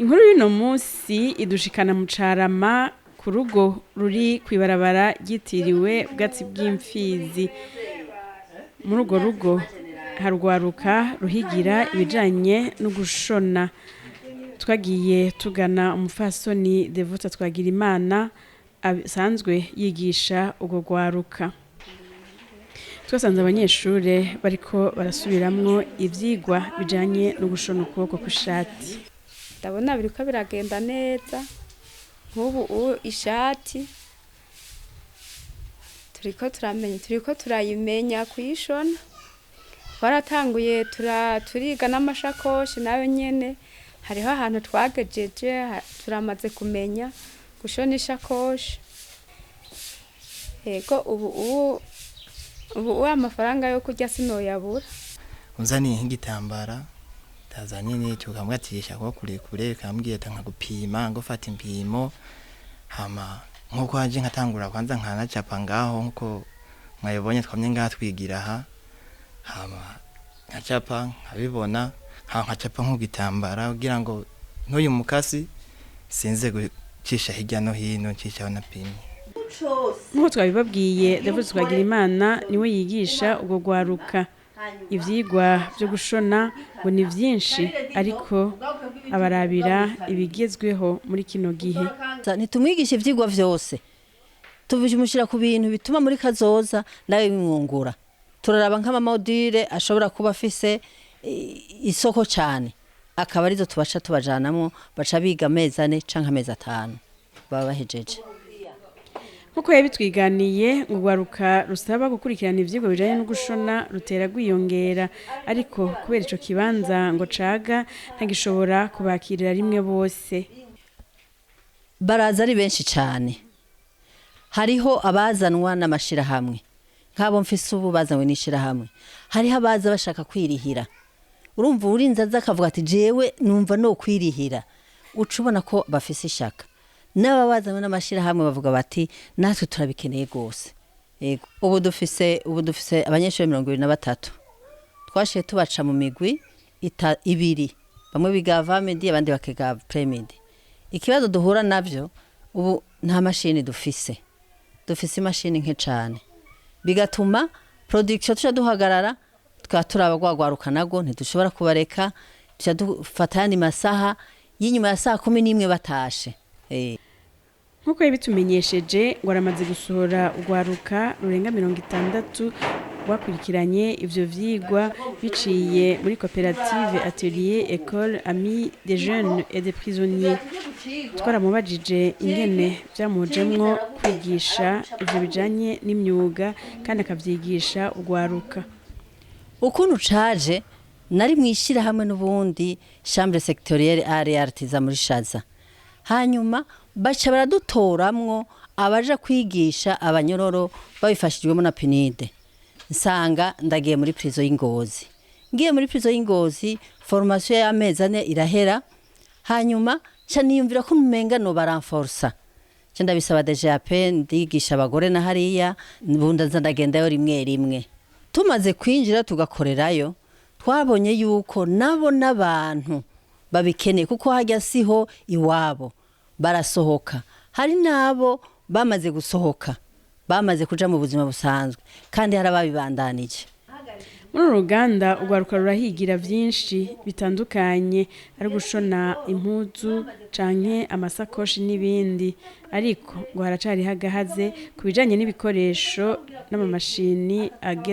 Inkuru y'uno munsi idushikana mu Carama, ku rugo ruri kw'ibarabara ryitiriwe Bwatsi bw'Imfizi. Muri urwo rugo harwaruka ruhigira ibijanye no gushona. Twagiye tugana umupfasoni Devota Twagirimana asanzwe yigisha urwo rwaruka. Twasanze abanyeshure bariko barasubiramwo ivyigwa bijanye no gushona ukuboko kw'ishati. Ndabona biriko biragenda neza. Nk'ubu ishati turiko turamenya, turiko turayimenya kuyishona. Twaratanguye turiga n'amashakoshi nayo nyene. Hariho ahantu twagejeje, turamaze kumenya gushona ishakoshi. Yego, ubu amafaranga yo kurya sinoyabura. Unzaniye nk'igitambara tazanye n'icyo, ukamubwira ko kurekure, ukambwira ati nkagupima, ngufata impimo. Hama nkuko haje nkatangura kwanza nkanacapa ngaho, nkuko mwabibonye twamye ngaha twigira aha. Hama nkacapa nkabibona, nkacapa nk'ugitambara kugira ngo n'uyu mukasi sinze gucisha hirya no hino, ncisha aho napimye. Nk'uko twabibabwiye, David Twagirimana niwe yigisha urwo rwaruka. Ivyigwa vyo gushona ngo ni vyinshi, ariko abarabira ibigezweho muri kino gihe. Ntitumwigisha ivyigwa vyose, tubimushyira ku bintu bituma muri kazoza nawe bimwungura. Turaraba nk'ama modules ashobora kuba afise isoko cane, akaba arizo tubasha tubajanamwo. Baca biga amezi 4 canke amezi 5, baba bahejeje. Nk'uko yabitwiganiye, ngo urwaruka rusaba gukurikirana ivyigwa bijanye no gushona rutera rwiyongera, ariko kubera ico kibanza ngo caga ntagishobora kubakirira rimwe bose. Baraza ari benshi cane. Hariho abazanwa n'amashirahamwe, nk'abo mfise ubu bazanywe n'ishirahamwe. Hariho abaza bashaka kwirihira. Urumva, urinze aza akavuga ati: "Jewe numva no kwirihira." Uca ubona ko bafise ishaka. N'aba bazanywe n'amashirahamwe bavuga bati: "Natwe turabikeneye rwose." Yego, ubu dufise abanyeshuri 23. Twashiye tubaca mu migwi ibiri, bamwe biga avant-midi, abandi bakiga après-midi. Ikibazo duhura navyo ubu, nta mashini dufise. Dufise imashini nke cane, bigatuma production tuca duhagarara. Tukaba turaba rwagwaruka narwo ntidushobora kubareka, tuca dufata ayandi masaha y'inyuma ya saa 11 batashe. Nk'uko yabitumenyesheje, ngo aramaze gusohora urwaruka rurenga 60 rwakurikiranye ivyo vyigwa biciye muri koperative Atelier École Amis des Jeunes et des Prisonniers. Twaramubajije ingene vyamujemwo kwigisha ivyo bijanye n'imyuga kandi akavyigisha urwaruka. Ukuntu caje, nari mwishirahamwe n'ubundi, chambre sectorielle art et artisanat muri Shaza. Hanyuma baca baradutoramwo abaja kwigisha abanyororo babifashijwemo na PNUD. Nsanga ndagiye muri prison y'Ingozi. Ngiye muri prison y'Ingozi, formation y'amezi 4 irahera. Hanyuma nca niyumvira ko umenga no baranforsa, nca ndabisaba DGAP, ndigisha abagore na hariya. Bunda nza ndagendayo rimwe rimwe. Tumaze kwinjira tugakorerayo, twabonye yuko nabo n'abantu babikeneye, kuko hajya siho iwabo, barasohoka. Hari n'abo bamaze gusohoka, bamaze kuja mu buzima busanzwe, kandi hari ababibandanije. Muri uru ruganda urwaruka rurahigira vyinshi bitandukanye, ari gushona impuzu canke amasakoshi n'ibindi, ariko ngo haracariho agahaze ku bijanye n'ibikoresho n'amamashini agezweho.